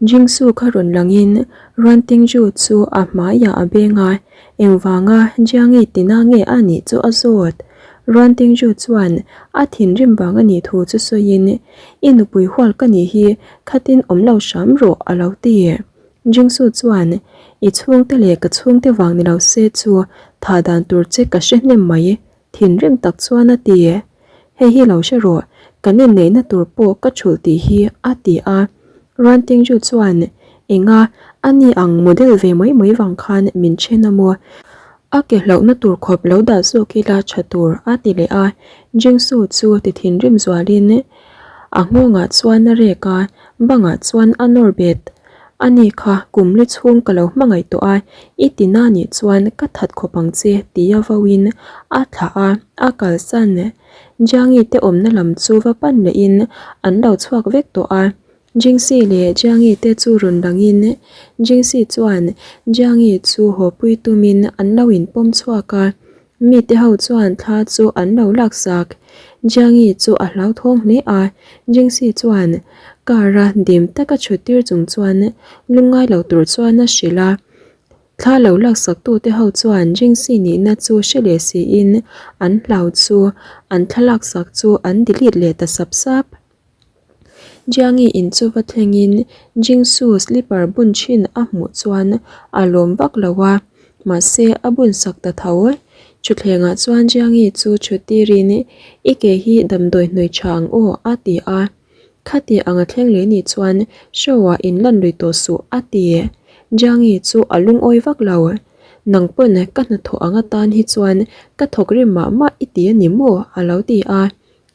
Jingsu kha rawn langin Ruan Tingju chu a hmaiah a beng a, engvanga Jiangi tina nge a nih chu a zawt. Ruan Tingju chuan a thinrim vang a nih thu chu sawiin, I nupui hual ka nih hi khatin awm lo hram rawh a lo ti. Jingsu chuan, I chhungte leh ka chhungte vang ni lo se chu thah dan tur che ka hre hnem mai. Thinrim tak chuan a ti. Hei hi lo hre rawh, kan inneihna tur pawh ka thulh tih hi a ti a. Ruan Tingju chuan, Enga, a ni ang model ve mai mai vang khan min then a maw? A ke hlauhna tur khawp lo dah zawk ila tha tur a ti leh a. Jingsu chu ti thinrim zualin a nghawngah chuan a rek a, bangah chuan a nawr bet. A ni kha, kum li chhung ka lo hmangaih tawh a, i ti na nih chuan ka that khawp ang che tia vauin a thlah a, a kalsan. Jiangi te awmna lam chu va pan lehin an lo chhuak vek tawh a. Jingsi leh Jiangi te chu rawn langin Jingsi chuan Jiangi chu hawpui tumin an lo inpawm chhuak a. Mite ho chuan thla chu an lo laksak. Jiangi chu a hlauthawng hle a, Jingsi chuan car a dim taka chhuttir chung chuan lungngai lo tur chuan a hrilh a. Thla lo laksak tute ho chuan Jingsi nihna chu hre leh siin an hlau chu an thla laksak chu an delete leh ta sap sap. Jiangi in chu va thlengin Jingsu slipper bun thin a hmuh chuan a lawm vak lo a, mahse a bun sak ta tho. Thutthlengah chuan Jiangi chu thut tirin I ke hi damdawi hnui tha ang aw a ti a. Khati ang a thleng leh nih chuan show ah in lan lui tawh suh a ti. Jiangi chu a lungawi vak lo. Nang pawn ka hnathawh ang atan hi chuan ka thawk rim mah mah i ti a ni maw a lo ti a.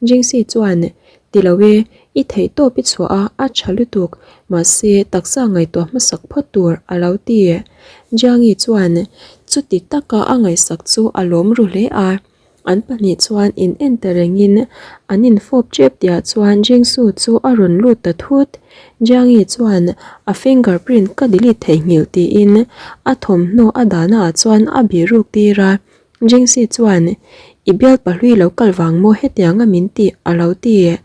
Jingsi chuan, Ti lo e, i theih tawp i chhuah a, a tha lutuk, mahse taksa ngaihtuah hmasak phawt tur a lo ti. Jiangi chuan chuti taka a ngaihsak chu a lawm ru hle a. An pahnih chuan in en ta rengin an infawp tep tihah chuan Jingsu chu a rawn lut ta thut. Jiangi chuan a finger print ka delete theihnghilh tiin a thawmhnaw a dahna ah chuan a bihruk tir a. Jingsi chuan, I bial pahlui lo kal vang maw hetianga min tih a lo ti.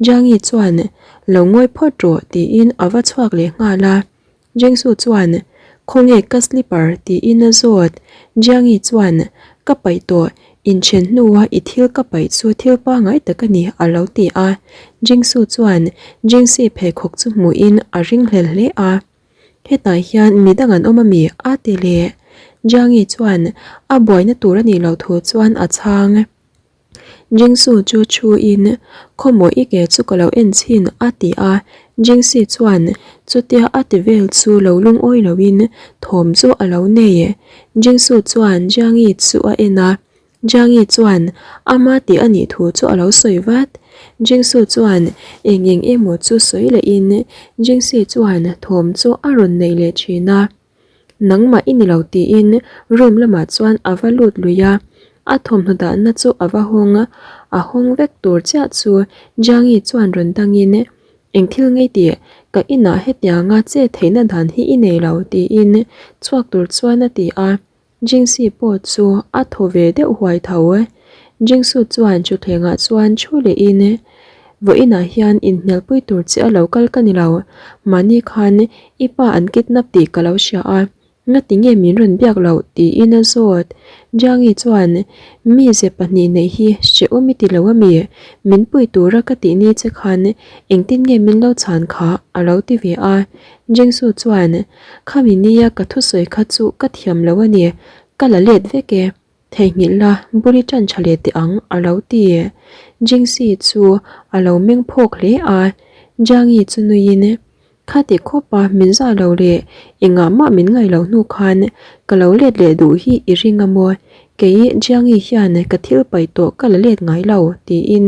Jiangi chuan, Lo ngawi phawt rawh tiin a va chhuak leh nghal a. Jingsu chuan, Khawnge ka slipper tiin a zawt. Jiangi chuan, Ka paih tawh, inthen hnua i thil ka paih chu thil pangai tak a ni a lo ti a. Jingsu chuan Jingsi pheikhawk chu hmuhin a ringhlel hle a. Hetah hian mi dang an awm a mi? a ti leh. Jiangi chuan a buaina tur a nih loh thu chuan a chhang. Jingsu chu thu in, Khawmaw i ke chu ka lo en chhin a ti a. Jingsi chuan chutia a ti vel chu lo lungawi loin thawm chu a lo nei. Jingsu chuan Jiangi chu a en a, Jiangi chuan ama tih a nih thu chu a lo sawi vat. Jingsu chuan eng eng emaw chu sawi lehin Jingsi chuan thawm chu a rawn nei leh thin a. Nangmah i ni lo tiin room lamah chuan a va lut lui a, a thawmhnaw dahna chu a va hawng a, a hawng vek tur chiah chu Jiangi chuan rawn dangin Eng thil ngei tih ka inah hetianga che theihna dan hi i nei lo tiin chhuak tur chuan a ti a. Jingsi pawh chu a thaw ve deuh huai tho. Jingsu chuan thutthlengah chuan thu lehin, Vawiinah hian inhnialpui tur che a lo kal ka ni lo. Mahni khan i pa an kidnap tih ka lo hria a, ngati nge min rawn biak loh? tiin a zawt. Jiangi chuan, Mi ze pahnih neih hi hrehawm i ti lo a mi? Min pui tura ka tih ni che khan engtin nge min lo chhan kha? a lo ti ve a. Jingsu chuan, Khami nia ka thusawi kha chu ka thiam lo a ni, ka la let vek e. Theihnghilh la, bul i tan tha leh teh ang, a lo ti. Jingsi chu a lo meng phawk hle a, Jiangi chu nuiin, Khati khawpa min zah lo leh engah mah min ngaih loh hnu khan ka lo let leh duh hi i ring a maw? Kei Jiangi hian ka thil paih tawh ka la let ngai lo, tiin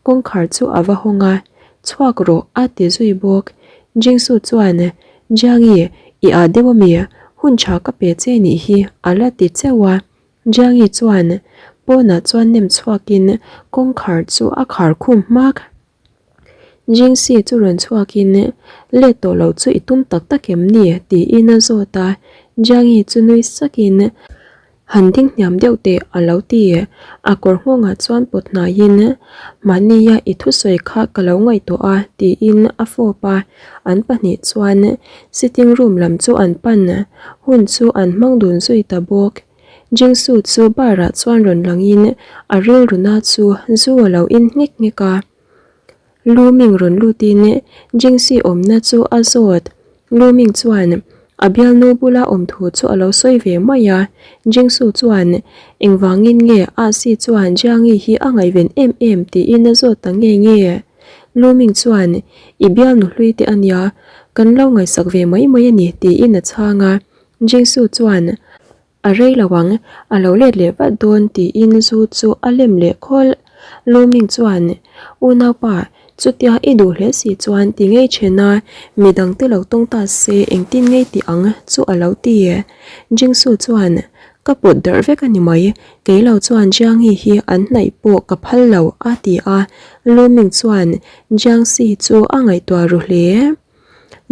kawngkhar chu a va hawng a, Chhuak rawh, a ti zui bawk. Jingsu chuan, Jiangi, i ah deuh ami? Hun tha ka pe che nih hi, a la ti cheuh a. Jiangi chuan pawnah chuan nem chhuakin kawngkhar chu a khar khum hmak. Jingsi chu rawn chhuakin, Let tawh lo chu i tum tak tak em ni? tiin a zawt a. Jiangi chu nui sakin. Han ding hniam deuh teh a lo ti. A kawr nghawngah chuan pawt hnaiin, Mahnia i thusawi kha ka lo ngaihtuah a tiin a fawp a. An pahnih chuan sitting room lam chu an pan. Hun chu an hmang dun zui ta bawk. Jingsu chu bar ah chuan rawn langin a rilruna chu zu a lo in nghek nghek a. Lu Ming rawn lutin Jingsi awmna chu a zawt. Lu Ming chuan a bialnu bula awm thu chu a lo sawi ve mai a. Jingsu chuan engvangin nge Ah Si chuan Jiangi hi a ngaihven em em tiin a zawt ta nge nge. Lu Ming chuan i bialnu hlui te a nia, kan lo ngaihsak ve mai mai a ni tiin a chhang a. Jingsu chuan A rei lo ang, a lo let leh vat dawn tiin zu chu a lem leh khawlh. Lu Ming chuan, Unaupa, chutia i duh hle si chuan ti ngei then a, midangte lo tawng ta se engtin ngei ti ang chu a lo ti. Jingsu chuan, Ka pawt darh vek a ni mai, kei lo chuan Jiangyi hi an hnaih pawh ka phal lo a ti a. Lu Ming chuan Jiangxi chu a ngaihtuah ru hle.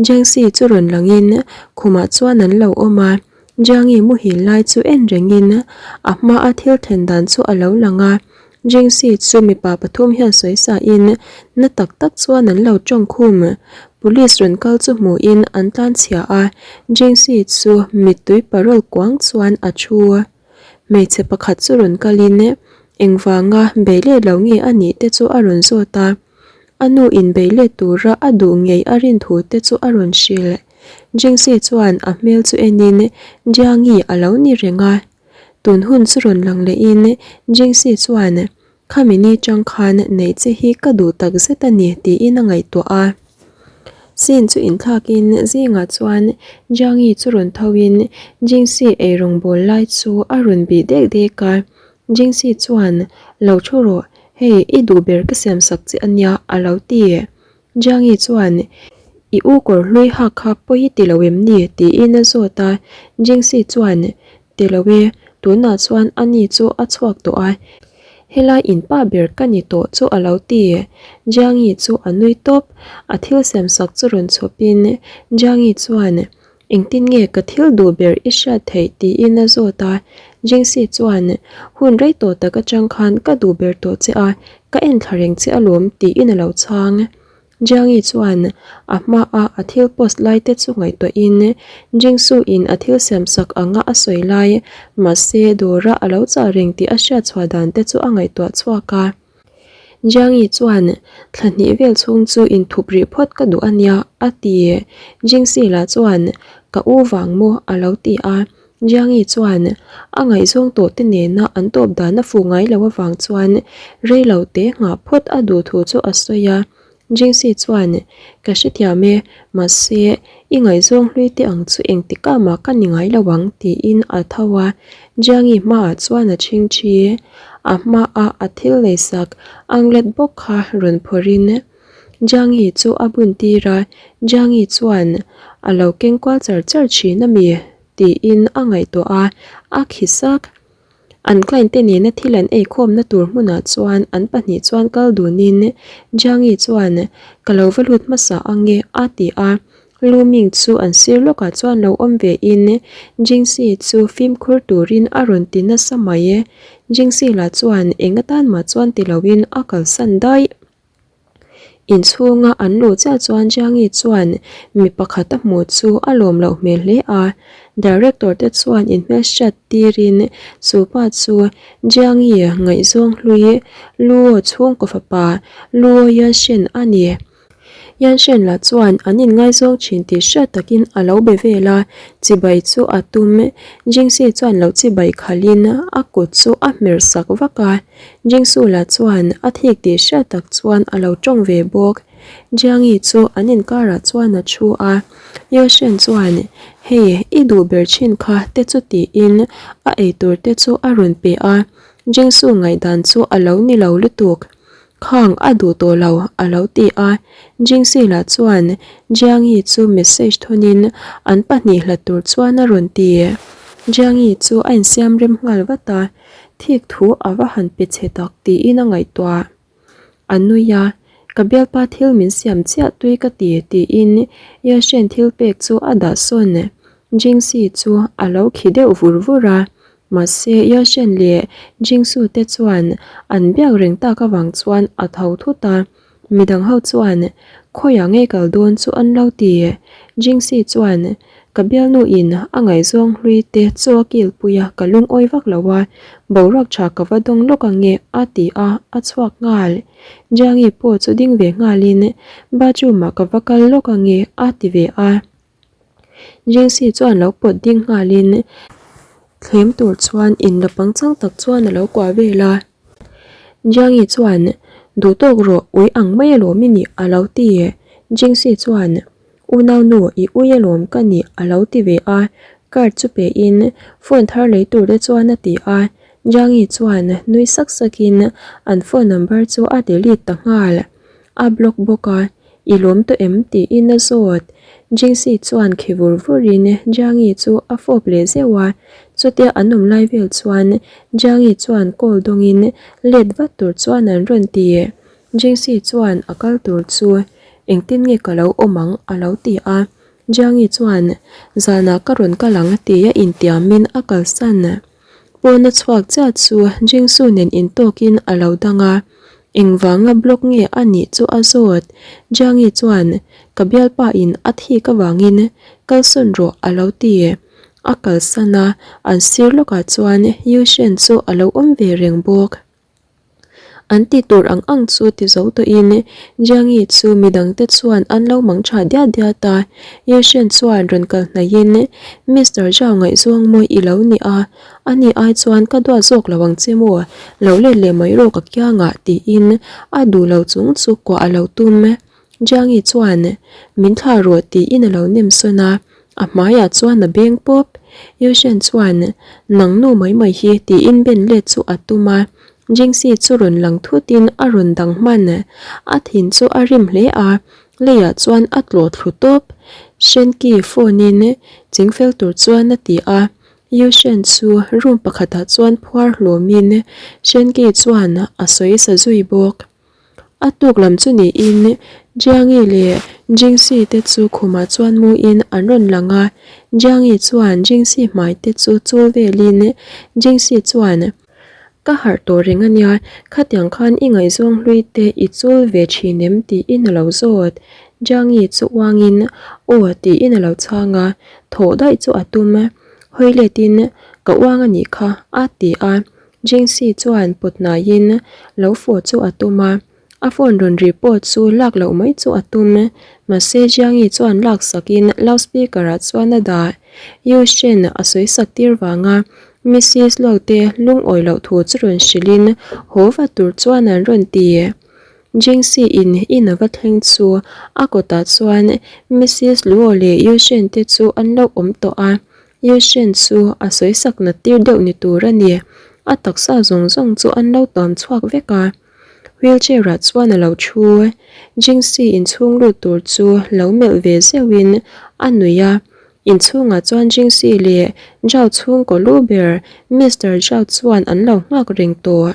Jiangxi chu rawn langin khumah chuan an lo awm a. Jiangi muhil lai chu en rengin a hma a thil then dan chu a lo lang a, Jingxi chu mipa pathum hian sawi sa in na tak tak chuan an lo tawng khum. Police rawn kal chu hmuhin an tlan chhia a, Jingxi chu mittui parol kuang chuan a thu. Hmeichhe pakhat chu rawn kalin engvanga bei let lo nge a nih te chu a rawn zawt a, a nu in bei let tura a duh ngei a rin thu te chu a rawn hrilh. Jingxi chuan a hmel chu enin Jiangi a lo ni reng a. Tun hun chu rawn lang lehin Jingxi chuan Khami ni chang khan neih che hi ka duh tak zet a ni tiin a ngaihtuah a. Sin chu inthlakin zingah chuan Jiangi chu rawn thoin Jingxi eirawng bawl lai chu a rawn bih dek dek a. Jingxi chuan Lo thu rawh, hei i duh ber ka siam sak che a nia a lo ti. Jiangi chuan, I u kawr hlui hak kha pawi i ti lo em ni? tiin a zawt a. Jingxi chuan, Ti lo e, tunah chuan a ni chu a chhuak tawh a, helai in pa ber ka ni tawh chu a lo ti. Jiangi chu a nui tawp, a thil siamsak chu rawn chhawpin Jiangi chuan, Engtin nge ka thil duh ber i hriat theih? tiin a zawt a. Jingxi chuan, Hun rei tawh tak atang khan ka duh ber tawh che a, ka en thla reng che alawm, tiin a lo chhang. Jiangi chuan a hmaa a thil post lai te chu ngaihtuahin Jingsu in a thil siamsak anga a sawi lai, mahse dawra a lo chah reng tih a hriat chhuah dan te chu a ngaihtuah chhuak a. Jiangi chuan, Thla hnih vel chhung chu inthup rih phawt ka duh a nia, a ti. Jingxi lah chuan, Ka u vang maw? a lo ti a. Jiangi chuan, A ngaihzawng tawh te nena an tawp dan a fuh ngai lo avang chuan rei lo te nghah phawt a duh thu chu a sawi a. Jingxi chuan, Ka hrethiam e, mahse, i ngaihzawng hlui te ang chu engtikah mah ka ni ngai lo ang, tiin a tho a. Jiangi hmaah chuan a chhing thi. A hmaa a thil leisak anglet bawk kha rawn phawrhin Jiangi chu a bun tir a, Jiangi chuan a lo keng kual char char thin a mi? tiin a ngaihtuah a, a khi sak. An client te nena thil an eikhawmna tur hmunah chuan an pahnih chuan kal dunin Jiangi chuan ka lo va lut hmasa ange a ti a, Lu Ming chu an sir lawkah chuan lo awm ve in Jingxi chu fimkhur turin a rawn ti nasa mai. Jingxi lah chuan eng atan mah chuan ti loin a kalsan daih. Inchhunga an luh chiah chuan Jiangi chuan mi pakhat a hmuh chu a lawm loh hmel hle a, Director te chuan inhmelhriat tirin chu pa chu Jiangi ngaihzawng hlui Luo chhungkaw fapa Luo Yanshen a ni. Yanshen lah chuan an inngaizawng thin tih hriat takin a lo be vel a, chibai chu a tum. Jingxi chuan lo chibai khalhin a kut chu a hmer sak vak a. Jingsu lah chuan a thik tih hriat tak chuan a lo tawng ve bawk. Jiangi chu an inkarah chuan a thu a, Yoshen chuan, Hei, i duh ber thin kha te chu tiin a eitur te chu a rawn pe a. Jingsu ngaihdan chu a lo ni lo lutuk. Khang a duh tawh lo a lo ti a. Jingxi lah chuan Jiangi chu message thawnin an pahnih hlat tur chuan a rawn ti. Jiangi chu a insiam rem nghal vat a. Thik thu a va han pe chhe tak tiin a ngaihtuah. A nui a, Ka bialpa thil min siam chiah tui ka ti tiin Yashen thil pek chu a dah sawn. Jingxi chu a lo khi deuh vur vur a. Mahse, Yashen leh Jingsu te chuan an biak reng tak avang chuan a tho thut a. Midang ho chuan khawiah ngei kal dawn chu an lo ti. Jingsi chuan ka bialnu in a ngaihzawng hlui te chaw a kilpui a ka lungawi vak lo a, boruak tha ka va dawng lawk ang nge a ti a, a chhuak nghal. Jiangi pawh chu ding ve nghalin bathroom ah ka va kal lawk ang nge a ti ve a. Jingsi chuan lo pawt ding nghalin thlem tur chuan in la pangchang tak chuan a lo kuah vel a. Jiangi chuan, Duh tawk rawh, ui ang mai alawm i nih a lo ti. Jingsi chuan, Unaunu, i ui alawm ka nih a lo ti ve a. Card chu pein phone thar lei tur te chuan a ti a. Jiangi chuan nui sak sakin an phone number chu a delete ta nghal. A block bawk a, I lawm tawh em? tiin a zawt. Jingxi chuan khi vur vurin Jiangi chu a fawp leh zeuh a, chutia an awm lai vel chuan Jiangi chuan call dawngin let vat tur chuan an rawn ti. Jingxi chuan a kal tur chu engtin nge ka lo awm ang a lo ti a, Jiangi chuan zanah ka rawn kal ang tia intiamin a kalsan. Pawna chhuak chiah chu Jingsu nen intawkin a lo dang a, engvanga block nge a nih chu a zawt. Jiangi chuan, Ka bialpa in a thik avangin kalsawn rawh a lo ti. A kalsan a, an sir lawkah chuan Yushen chu a lo awm ve reng bawk. An ti tur ang ang chu ti zo tawhin Jiangi chu midangte chuan an lo mang tha diat diat a, Yushen chuan rawn kal hnaihin Mister Zhao ngaihzawng mawi i lo ni a, ani ai chuan ka duat zawk lo ang che maw, lo let leh mai rawh ka kiangah tiin a duh lo chung chu kuah a lo tum. Jiangi chuan min thlah rawh tiin a lo nem sawn a, A hmaiah chuan a beng pawp. Yushen chuan, Nang nu mai mai hi tiin ben let chu a tum a. Jingxi chu rawn lang thutin a rawn dang hman. A thin chu a rim hle a, leiah chuan a tlawh thlu tawp. Shenki phone in chingfel tur chuan a ti a. Yushen chu room pakhatah chuan phuar hlawmin Shenki chuan a sawi sa zui bawk. A tuk lam chu niin Jiangi leh Jingxi te chu khumah chuan muin an rawn lang a, Jiangi chuan Jingxi hmai te chu chul velin Jingxi chuan, Ka harh tawh reng a nia, khatiang khan i ngaihzawng hlui te i chul ve thin em? tiin a lo zawt. Jiangi chu uangin, Aw tiin a lo chhang a, thawh daih chu a tum. Hawi letin, Ka uang a nih kha a ti a. Jingxi chuan pawt hnaiin lo fawh chu a tum a, a phone rawn ri pawh chu lak loh mai chu a tum. Mahse Jiangi chuan lak sakin loudspeaker ah chuan a dah. Yu Shen a sawi sak tir vanga Mrs Lo te lungawi loh thu chu rawn hrilhin haw vat tur chuan an rawn ti. Jingxi in in a va thleng chu a kawtah chuan Mrs Luo leh Yu Shen te chu an lo awm tawh a. Yushen chu a sawi sak nat tir deuh ni tur a ni. A taksa zawng zawng chu an lo tuam chhuak vek a. Wheelchair ah chuan a lo thu. Jingxi inchhung lut tur chu lo melh ve zeuhin a nui a. Inchhungah chuan Jingxi leh Zhao chhungkaw lu ber Mister Zhao chuan an lo nghak reng tawh.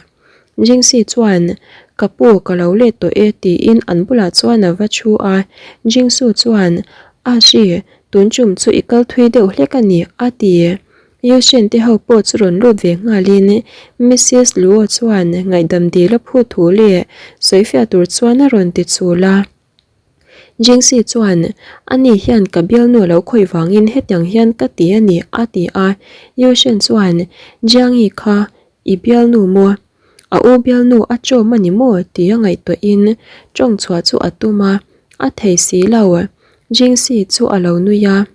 Jingxi chuan, Ka pu, ka lo let tawh e tiin an bulah chuan a va thu a. Jingsu chuan, A hri, tun tum chu i kal thui deuh hlek a ni, a ti. Yushen te ho pawh chu rawn lut ve nghalin Missis Luo chuan ngaihdam dil a phut thu leh sawifiah tur chuan a rawn ti chul a. Jingxi chuan, Ani hian ka bialnu a lo khawih vangin hetiang hian ka ti a ni, a ti a. Yushen chuan, Jiangi kha I bialnu maw? A u bialnu a chawm a ni maw? tia ngaihtuahin tawng chhuah chu a tum a, a thei si lo. Jingxi chu a lo nui a.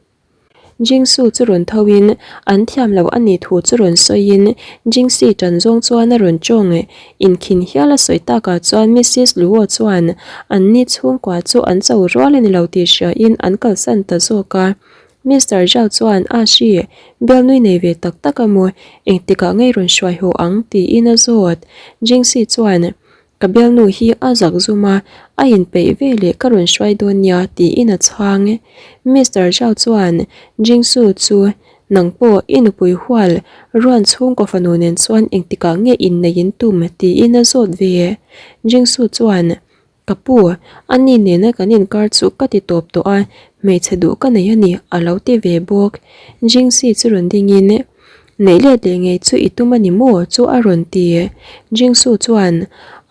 Jingsu chu rawn thoin an thiam lo a nih thu chu rawn sawiin Jingxi tan zawng chuan a rawn tawng. Inkhin hial a sawi takah chuan Missis Luo chuan an ni chhungkua chu an cho rual a ni lo tih hriain an kalsan ta zawk a. Mister Zhao chuan a hri bialnui nei ve tak tak a maw, engtikah ngei rawn hruai haw ang tiin a zawt. Jingxi chuan, Ka bialnu hi a zak zum a, a inpeih ve leh ka rawn hruai dawn nia tiin a chhang. Mister Zhao chuan Jingsu chu, Nang pawh i nupui hual ruan chhungkaw fanu nen chuan engtikah nge inneih in tum tiin a zawt ve. Jingsu chuan, Ka pu, ani nena kan inkar chu ka ti tawp tawh a, hmeichhe duh ka nei a ni, a lo ti ve bawk. Jingxi chu rawn dingin, Neih let leh ngei chu i tum a ni maw? chu a rawn ti. Jingsu chuan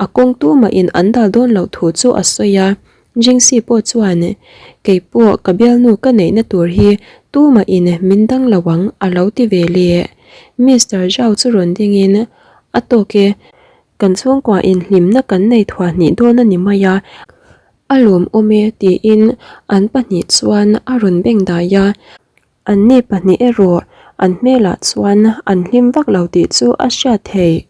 a kawng tumahin an dal dawn loh thu chu a sawi a. Jingsi pawh chuan, Kei pawh ka bialnu ka neihna tur hi tumahin min dang lo ang a lo ti ve leh. Mister Zhao chu rawn dingin, A tawk e, kan chhungkua in hlimna kan nei thuah hnih dawn a ni mai a, a lawmawm e tiin an pahnih chuan a rawn beng dai a. Anni pahnih erawh an hmelah chuan an hlim vak lo tih chu a hriat theih.